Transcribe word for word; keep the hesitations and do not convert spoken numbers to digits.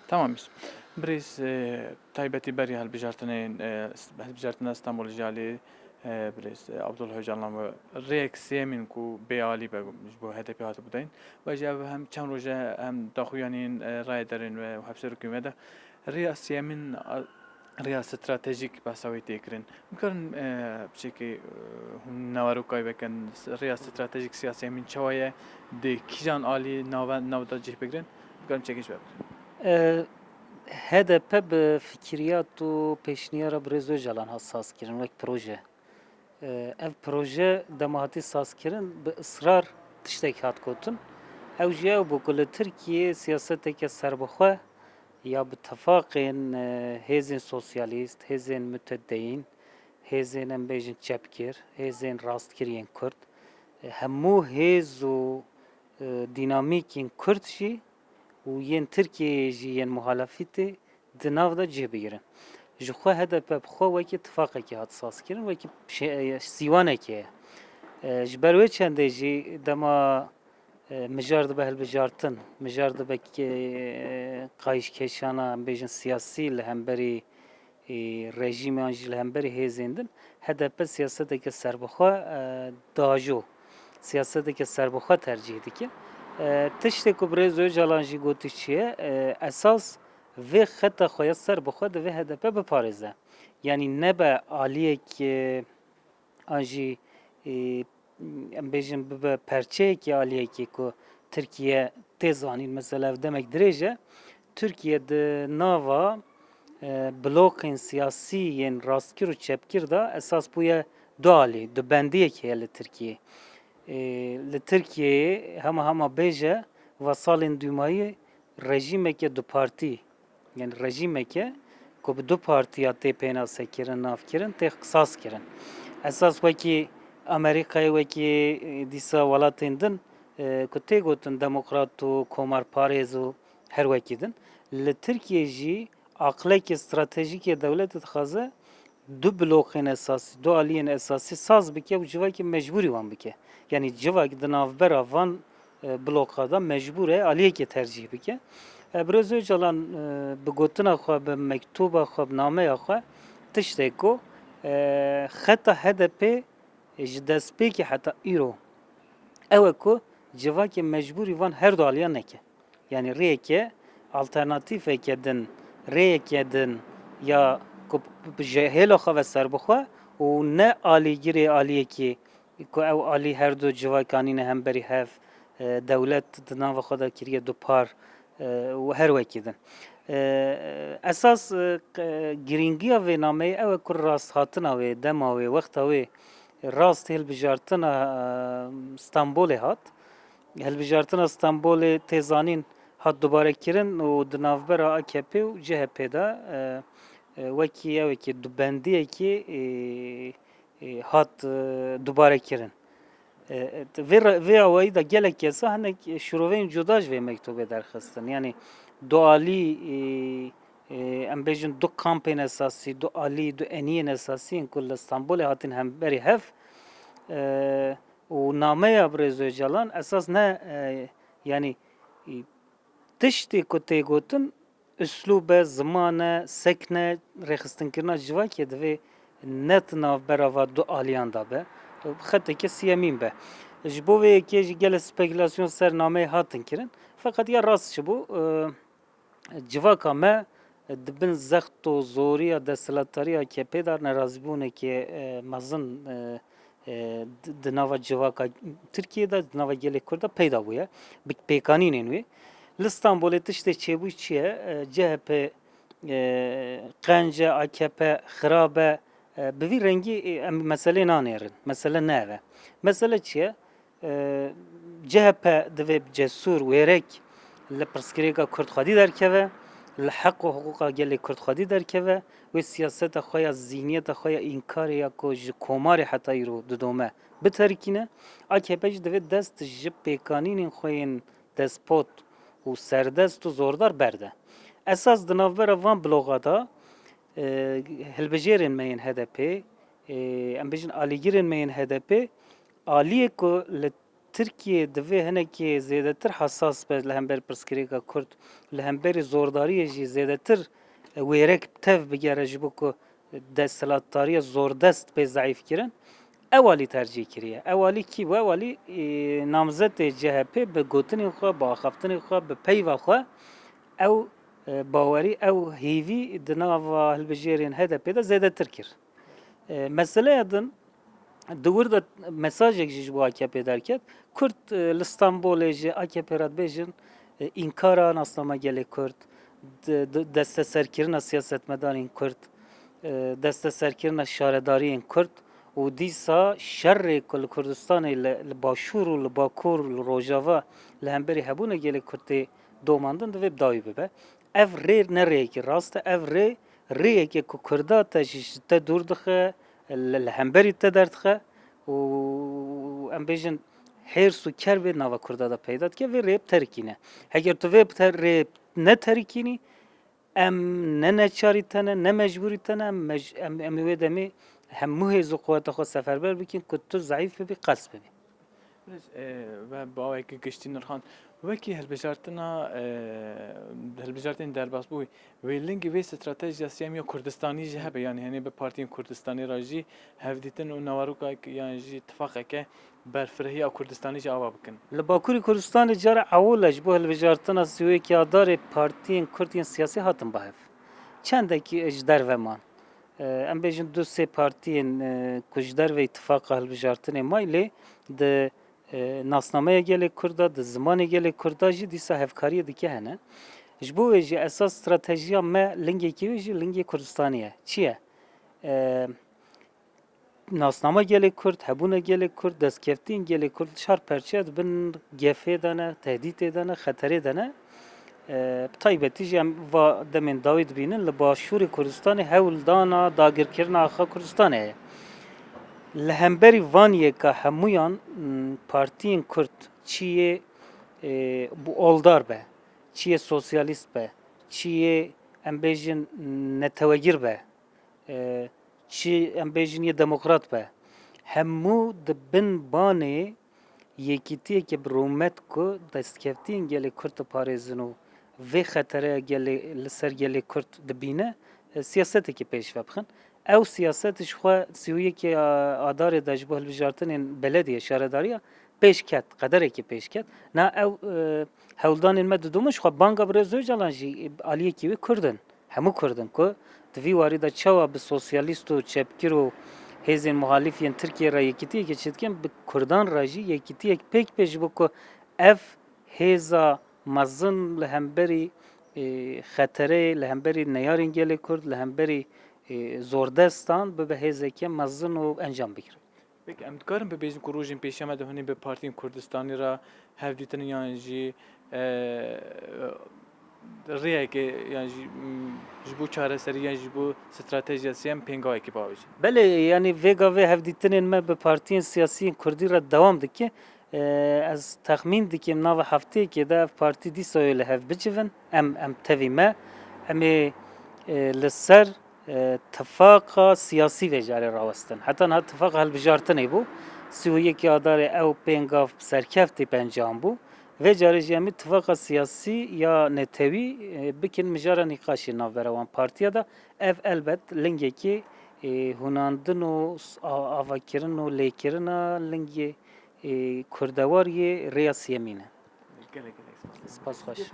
Tamam, biz. Birêz, e, taybetî beriya hilbijartinên, e, hilbijartina Stenbolê ji alî, e, birêz, e, Abdullah Öcalan ve rêyek sêyemîn ku bê alî be ji bo H D P hatibû dayîn. Ve jî ev hem çend roje hem daxuyanîn, e, rayedarên ve û hevserokên ve de rêya sêyemîn, a, rêya stratejîk behsa wê tê kirin. Bikarin, e, piçekê, e, hûn newarokayî vekin, rêya stratejîk siyasî emîn çawa ye, di kîjan alî nave, nav de cih bigirin? Bikarin piçekê ji we bigirin. E, H D P bi fikiriyat û pêşniyara Birêz Ocalan hat sazkirin wek proje. E, ev proje dema hatî sazkirin bi israr tiştek hat gotin. Ew jî ew bû ku li Tirkiyê siyaseteke serbixwe ya bi tifaqên, e, hêzên sosyalîst, hêzên mutedeyîn, hêzên em bêjin çepgir, hêzên rastkir yên Kurd, e, hemû hêz û, e, dînamîkên Kurd jî û yên Tirkiyeyê jî yên muhalefîtê di nav de cih bigirin. Ji xwe H D P bi xwe wekî tifaqekê hat sazkirin, wekî şe-, sîwanekê ye. E, ji ber wê çendê jî dema e, mijar dibe hilbijartin, mijar dibe ke-, qayîşkeşana, em bêjin siyasî li hemberî, e, rejîmê an jî li hemberî hêzên din, H D P siyaseteke serbixwe, e, diajo. Siyaseteke serbixwe tercîh dike. E, tiştê ku Birêz Ocalan jî gotî çi ye? E, esas vê xeta xwe ya serbixwe divê H D P biparêze. Yanî nebe aliyek, e, an jî, e, em bêjin bibe perçeyekî aliyekî ku Tirkiye tê zanîn, mesela ev demek dirêj e, Tirkiye di nava, e, blokên siyasî yên rastkir û çepgir de esas bûye du alî, dubendiyekê ye li Tirkiyeyê. E, li Tirkiyeyê hema hema bêje, vasalên dûmayî rejîmeke dupartî, yanî rejîmeke ku bi du partiya tê pênasekirin, navkirin, tê qisas kirin. Esas wekî Amerîkayê, wekî, e, dîsa welatên din, e, ku tê gotin demokrat û komarparêz û her wekî din. Li Tirkiyê jî aqleke stratejîk yê dewletê dixwaze du blokên esasî, du aliyên esasî saz bike û civakê mecbûrî wan bike. Yanî civak di navbera van, e, bloka de mecbûr e aliyekê tercîh bike. E, Birêz Ocalan, e, bi gotina xwe, bi mektuba xwe, bi nameya xwe tiştê ku, e, xeta H D P ji destpêkê heta îro ew e ku civakê mecbûrî van her du aliyan neke. Yanî rêyeke, alternatîfeke din, rêyeke din ya ku ji hêla xwe ve serbixwe û ne alîgirê aliyekî ku ew alî her du civak anîne hemberî hev, e, dewlet di nava xwe de kiriye dupar, e, û her wekî din. E, esas, e, qe-, girîngiya vê nameyê ew e ku rasthatina wê, dema wê, wexta wê rast hilbijartina, e, Stenbolê hat. Hilbijartina Stenbolê tê zanîn hat dubarekirin û di navbera A K P û C H P de, e, e, wekî ewekî dubendiyekî, e, e, hat, e, dubarekirin. E, e, vê re-, vê awayî de gelek kesa hinek şiroveyên cuda ji vê mektubê derxistin. Yanî dualî, e, e, em bêjin du kampên esasî, du alî, du eniyên esasî yên ku li Stenbolê hatin hemberî hev, e, û nameya Birêz Ocalan esas ne, e, yanî, e, tiştê ku tê gotin, uslûb e, ziman e, sekn e, rêxistinkirina civakê divê ne di navbera va du aliyan de be, xeteke siyemîn be. Ji bo vê yekê jî gelek spekulasyon ser nameyê hatin kirin. Feqet ya rast çi bû? E, civaka me di bin zext û zoriya desthilatdariya A K P de nerazîbûnekê, e, mezin, e, e, di, di nava civaka Tirkiyê de, di nava gelê Kurd de peyda bûye. Bi pêkanînên wê. Li Stenbolê tiştê çêbû çi ye? E, C H P, e, qenc e, A K P xirab e. E, bi vî rengî, e, em meselê nanêrin. Mesele ne ev e. Mesele çi ye? E, C H P divê cesûr, wêrek li pirsgirêka Kurd xwedî derkeve, li heq û hiqûqa gelê Kurd xwedî derkeve, wê siyaseta xwe ya, zîhniyeta xwe ya înkarê ya ku ji komarê heta îro didome biterikîne. A K P jî divê dest ji pêkanînên xwe yên despot û serdest û zordar berde. Esas di navbera van bloxa de, e, hilbijêrên me yên H D P, e, em bêjin alîgirên me yên H D P, aliyê ku li Tirkiye divê hinekî zêdetir hesas be li hember pirsgirêka Kurd, li hemberî zordariyê jî zêdetir wêrek tev bigere ji bo ku desthilatdariya zordest bê zeîfkirin, ew alî tercîh kiriye. Ew alî kî bû? Ew alî, e, namzetê C H P bi gotinên xwe, bi axaftinên xwe, bi peyva xwe ew, e, bawerî, ew hêvî di nava hilbijêrên H D P de zêdetir kir. E, meseleya din, di wir de mesajek jî ji bo A K P derket. Kurd, e, li Stenbolê ji A K P re dibêjin, e, înkara nasnama gelê Kurd, de-, de-, desteserkirina siyasetmedarên Kurd, e, desteserkirina şaredariyên Kurd û dîsa şerê ku li Kurdistanê, li, li Başûr û li Bakur, li Rojava li hemberî hebûna gelê Kurd tê domandin, divê bi dawî bibe. Ev rê ne rêyekî rast e, ev rê rêyekê ku Kurda te ji, ji te dûr dixe, li, li hemberî te derdixe û em bêjin hêrs û kerbê nava Kurda de peyda dike, vê rê bi terikîne. Heger tu vê bi te-, rê neterikînî, em ne neçarî te ne, ne mecbûrî te ne, em mec-, em, em ê wê demê hemû hêz û quweta xwe seferber bikin ku tu zeîf bibî, qels bibî. Birêz, e, we bi awayekî giştî nirxand. Wekî hilbijartina, e, hilbijartên derbasbûyî, wê lingî vê stratejiya siyem ya Kurdistanî jî hebe, yanî henê bi partiyên Kurdistanî re jî hevdîtin û nawerokek yan jî tifaqeke berfirehî ya Kurdistanî jî ava bikin. Li Bakurê Kurdistanê cara ewil e ji bo hilbijartina sî û yekê Adarê partiyên Kurd yên siyasî hatin ba hev. Çendekî ji derve man. E, em bêjin du sê partiyên, e, ku ji derveyî tifaqa hilbijartinê may lê di, e, nasnameya gelê Kurd de, di zimanê gelê Kurd de jî dîsa hevkariyê dike hene. Ji bo wê jî esas stratejiya me lingekî wê jî lingê Kurdistanî ye. Çi ye? E, nasnama gelê Kurd, hebûna gelê Kurd, destkeftiyên gelê Kurd li çar perçe di bin gefê de ne, tehdîtê de ne, xeterê de ne. E, bi taybetî jî em va demên dawî dibînin, li Başûrê Kurdistanê hewldana dagirkirina axa Kurdistanê heye. Li hemberî van yeka hemûyan, m, partiyên Kurd, çi yê, e, bi oldar be, çi yê sosyalîst be, çi yê, em bêjin, netewegir be, e, çi, em bêjin, yê demokrat be, hemû di bin banê yekîtiyeke bi rûmet ku destkeftiyên gelê Kurd diparêzin û vê xetereya gelê, li ser gelê Kurd dibîne, e, siyasetekê pêş ve bixin. Ew siyaset ji xwe sî û yekê a-, Adarê de ji bo hilbijartinên belediye, şaredariya pêş ket, qederekê pêş ket. Na ew, e, hewldanên me didomin, ji xwe banga Birêz Ocalan jî aliyekî wê Kurd in. Hemû Kurd in ku di vî warî de çawa bi sosyalîst û çepgir û hêzên muhalîf yên Tirkiyê re yekîtiyekê çêdikin, bi Kurdan re jî yekîtiyek pêk bê ji bo ku ev hêza mezin li hemberî, e, xetereyê, li hemberî neyarên gelê Kurd, li hemberî, e, zordestan bibe hêzeke mezin û encam bigire. Peki, em dikarin bibêjin ku rojên pêşiya me de hûnê bi partiyên Kurdistanî re hevdîtin yan jî, e, rêyekê yan jî, m, ji bo çareserî yan jî bo stratejiya siyem pêngavekê bavêjin? Belê, yanî vê gavê hevdîtinên me bi partiyên siyasiyên Kurdî re dewam dike. E, ez texmîn dikim nava hefteyekê de ev partî dîsa wê li hev bicivin. Em, em tevî me. Em ê, e, li ser e, tifaqa siyasî vê carê rawestin. Heta niha tifaqa hilbijartinê bû. Sî û yekê Adarê ew pêngav bi serkeftî bi encam bû. Vê carê jî em ê tifaqa siyasî ya netewî, e, bikin mijara nîqaşê navbera wan partiya de. Ev elbet lingekî, e, hûnandin û s-, a-, avakirin û lêkirina lingê, e, kurdewar yê rêya siyemîn e. Gelek, gelek spas. Spas xweş.